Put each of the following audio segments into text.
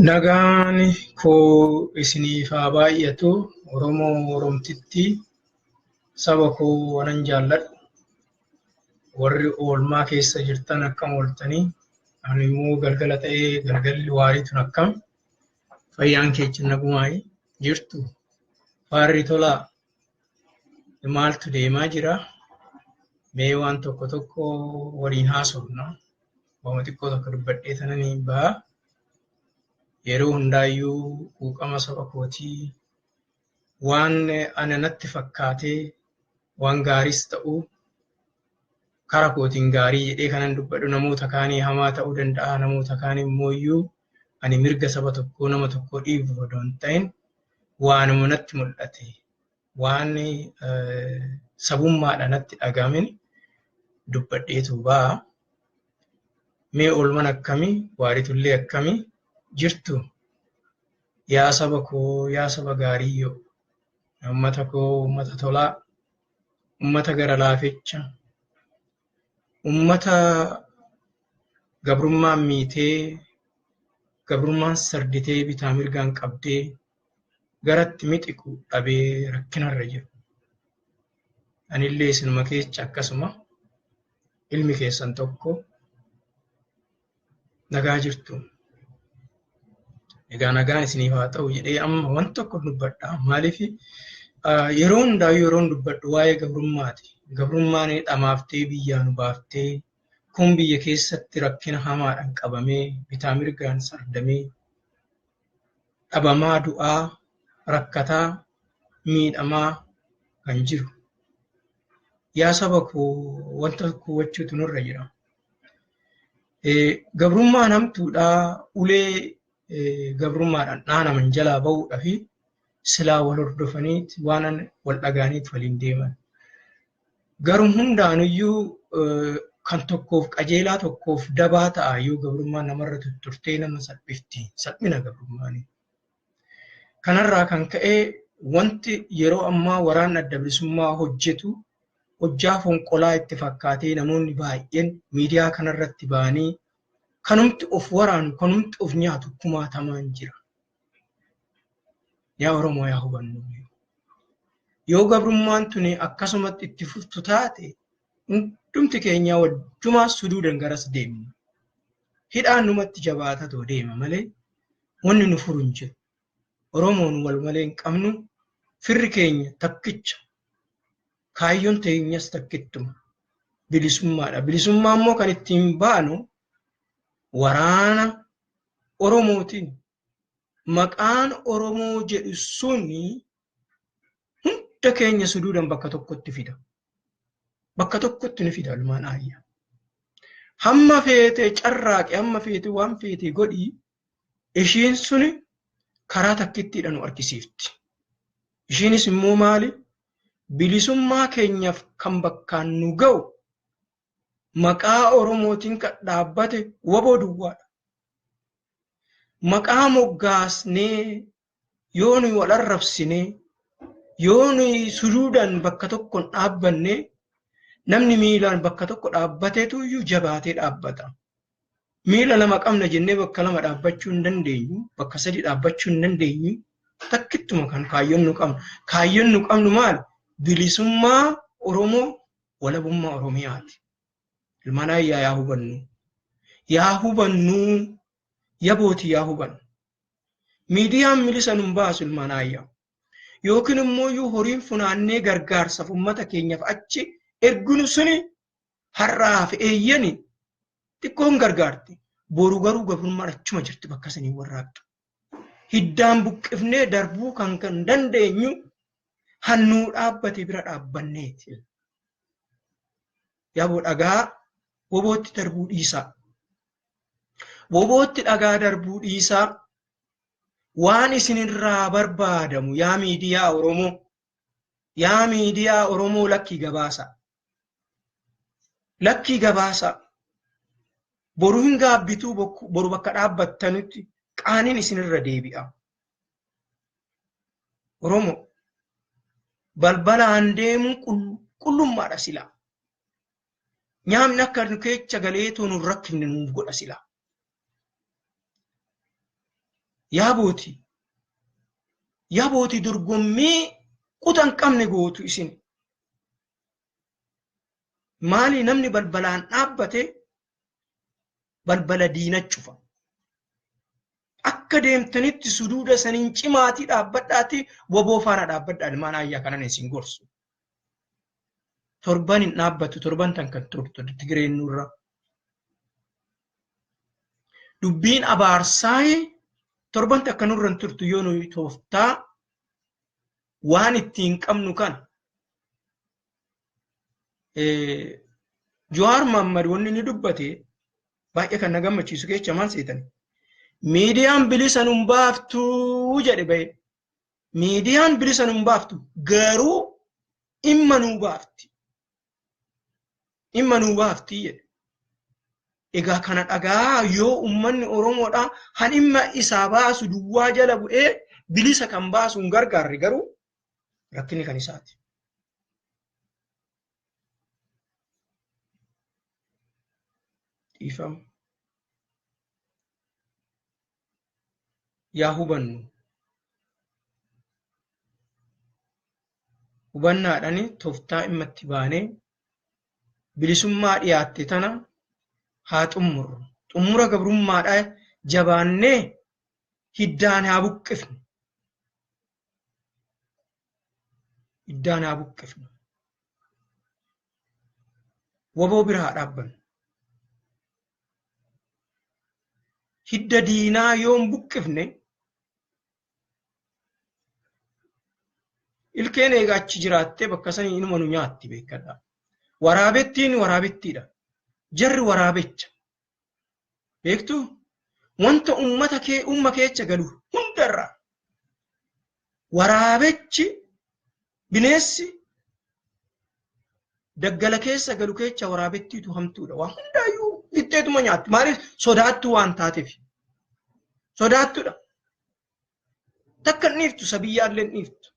Nagaan koo isiniif haa baay'atu. Oromoo Oromtitti saba koo wanan jaalladhu. Warri oolmaa keessa jirtan akkam ooltanii? Ani immoo galgala ta'ee galgalli waarii tun akkam? Fayyaan keechan nagumaayi jirtu? Faarri tolaa maaltu deemaa jira? Mee waan tokko tokko waliin haasofna. Waama xiqqoo tokko dubbadhee tananii ba'a. Yeroo hundaayyuu quuqama saba kootii waan ana natti fakkaatee waan gaariis ta'u kara kootiin gaarii jedhee kanan dubbadhu namoota kaanii hamaa ta'uu danda'a. Namoota kaanii immoo iyyuu ani mirga saba tokkoo nama tokkoo dhiibuuf odoo hin ta'in waanuma natti mul'ate waan sabummaadha natti dhaga'amin dubbadheetu ba'a. Mee oolman akkamii waaritullee akkamii jirtu? Yaa saba koo, yaa saba gaariyyoo, uummata koo, uummata tolaa, uummata gara laaficha, uummata gabrummaan miitee, gabrummaan sarditee bitaa mirgaan qabdee garatti mixiqu dhabee rakkinarra jiru. Anillee isinuma keessa akkasuma ilmi keessan tokko nagaa jirtu. Egaa nagaan isiniif haa ta'u jedhee amma waan tokko dubbadha. Maaliif yeroo hundaayyuu yeroon dubbadhu waa'ee gabrummaati. Gabrummaan dhamaaftee biyyaa nu baaftee kun biyya keessatti rakkina hamaadhaan qabamee bitaa mirgaan sardamee dhabamaa du'aa rakkataa miidhamaa kan jiru. Yaa saba koo wanta tokko hubachuutu nurra jira. Gabrummaan hamtuudhaa ulee gabrummaadhaan dhaanaman jalaa bahuudhaa fi silaa wal hordofaniit waan wal dhagaaniit waliin deeman. Garuu hundaanuyyuu kan tokkoof qajeelaa tokkoof dabaa ta'a yoo gabrummaan namarra tutturtee nama salphifti. Salphina gabrummaanii. Kanarraa kan ka'e wanti yeroo ammaa waraanni adda bilisummaa hojjetu hojjaa fonqolaa itti fakkaatee namoonni baay'een miidiyaa kanarratti ba'anii kanumti of waraanu kanumti of nyaatu kumaatamaan jira. Yaa Oromoo yaa hubannu. Yoo gabrummaan tuni akkasumatti itti fuftu taate hundumti keenya wajjumaa suduudan garas deemna. Hidhaan numatti jabaatatoo deema malee wanni nu furu hin jiru. Oromoon wal malee hin qabnu firri keenya takkicha. Kaayyoon teenyas takkittuma. Bilisummaadha. Bilisummaa immoo kan ittiin baanu waraana Oromootiin. Maqaan Oromoo jedhu suni hunda keenya suduudan bakka tokkotti fida. Bakka tokkotti nu fida ilmaan aayyaa. Hamma feete carraaqi, hamma feete waan feete godhi, ishiin suni karaa takkittiidha nu argisiifti. Ishiinis immoo maali? Bilisummaa keenyaaf kan bakkaan nu ga'u maqaa Oromootiin kan dhaabbate waboo duwwaadha. Maqaa moggaasnee yoo nuyi wal arrabsine, yoo nuyi sujuudaan bakka tokko hin dhaabbanne, namni miilaan bakka tokko dhaabbateetu iyyuu jabaatee dhaabbata. Miila lama qabna jennee bakka lama dhaabbachuu hin dandeenyu, bakka sadi dhaabbachuu hin dandeenyu. Takkittuma kan kaayyoon nu qabnu. Kaayyoon nu qabnu maali? Bilisummaa Oromoo, walabummaa Oromiyaati. Ilmaan ayyaa yaa hubannu. Yaa hubannu, yabooti yaa hubannu. Miidiyaan milisa nun baasu ilmaan ayyaa. Yookiin immoo iyyuu horiin funaannee gargaarsaaf uummata keenyaaf achi erginu suni har'aaf eeyyani xiqqoon gargaarti. Boru garuu gabrummaan achuma jirti bakka sanii warraaqxu. Hiddaan buqqifnee darbuu kan kan dandeenyu hannuu dhaabbate bira dhaabbanneeti. Yaboo dhagaa wobootti darbuu dhiisaa. Wobootti dhagaa darbuu dhiisaa. Waan isinirraa barbaadamu yaa miidiyaa Oromoo. Yaa miidiyaa Oromoo lakkii gabaasaa. Lakkii gabaasaa. Boru hin gaabbituu boru bakka dhaabbattanitti qaaniin isinirra deebi'a. Oromoo balbalaan deemuun qulqullummaadha silaa. Nyaamni akka nu keessa galeetoo nu rakkinne nuuf godha silaa. Yaabooti. Yabooti dorgommii quta hin qabne gootu isin. Maali namni balbalaan dhaabbate balbala diina cufa. Akka deemtanitti suduuda saniin cimaatii dhaabbadhaatii waboo faana dhaabbadhaa ilmaan aayyaa kanan isin gorsu. Torban hin dhaabbattu torban tan kan turtu Tigireen nurra. Dubbiin abaarsaayee torban takka nurra hin turtu yoo nuyi tooftaa waan ittiin qabnu kana. Jawaar Mohammad wanni inni dubbate baay'ee kan na gammachiisu keessa maal seetani? Miidiyaan bilisa nun baaftuu jedhe bahe. Miidiyaan bilisa nun baaftu garuu dhimma nuu baafti. Dhimma nuu baafti jedhe. Egaa kana dhagaa yoo uummanni Oromoodhaa han dhimma isaa baasu duwwaa jala bu'ee bilisa kan baasu hin gargaarre garuu rakkinni kan isaati. Dhiifama. Yaa hubannu. Hubannaadhaan tooftaa dhimma itti baanee bilisummaa dhiyaatte tana haa xummurru. Xummura gabrummaadhaa jabaannee hiddaan haa buqqifnu. Hiddaan haa buqqifnu. Waboo bira haa dhaabbannu. Hidda diinaa yoo hin buqqifne Ilkeen eega achi jiraattee bakka sanii inuma nu nyaatti beekadha. Waraabettiin waraabettiidha. Jarri waraabecha. Beektuu? Wanta ummata kee umma keecha galu hundarraa waraabechi bineessi daggala keessa galu keecha waraabettiitu hamtuudha. Waa hundaayyuu fixxeetuma nyaatti. Maaliif sodaattuu waan taateef. Sodaattuudha. Takka hin dhiiftu sabiyyaallee hin dhiiftu.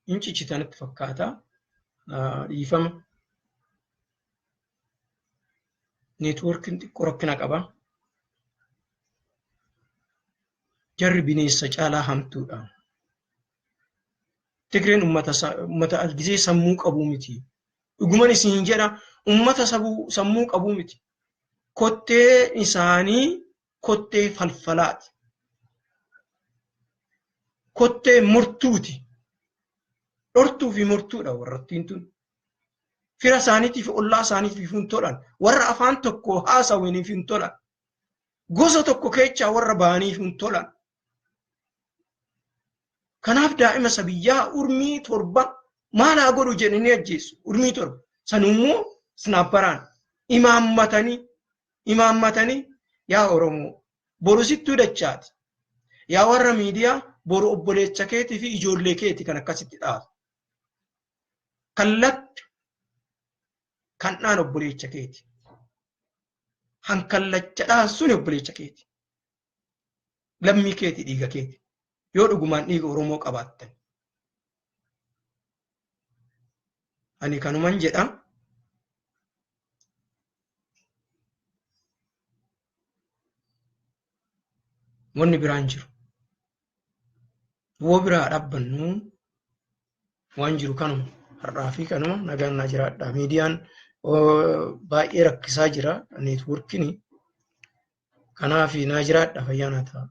Hin cichita natti fakkaata. Dhiifama. Neetwoorkiin xiqqoo rakkina qaba. Jarri bineensa caalaa hamtuudha. Tigreen ummata ummata gisee sammuu qabuu miti. Dhuguman isin jedha ummata sammuu qabuu miti. Kottee isaanii kottee falfalaati. Kottee murtuuti. Dhortuu fi murtuudha warrattiin tun. Fira isaaniitiif ollaa isaaniitiif hin tolan. Warra afaan tokko haasawiniif hin tolan. Gosa tokko keechaa warra ba'aniif hin tolan. Kanaaf daa'ima isa biyyaa urmii 7 maal haa godhu jedhanii ajjeessu. Urmii 7. Sanummoo snaapparaan imaammatanii imaammatanii yaa Oromoo boru sittuu dachaati. Yaa warra miidiyaa boru obboleessa keetii fi ijoollee keeti kan akkasitti dhaabu. Kallatti kan dhaan obboleessa keeti. Hankallacha dhaan suni obboleessa keeti. Lammii keeti dhiiga keeti. Yoo dhugumaan dhiiga Oromoo qabaattan. Ani kanuman jedha. Wanni biraan jiru. Woo biraa dhaabbannu waan jiru kanuma har'aa fi kanuma nagaan naa jiraadha. Miidiyaan baay'ee rakkisaa jira neetwoorkiin. Kanaaf naa jiraadha fayyaa naa ta'a.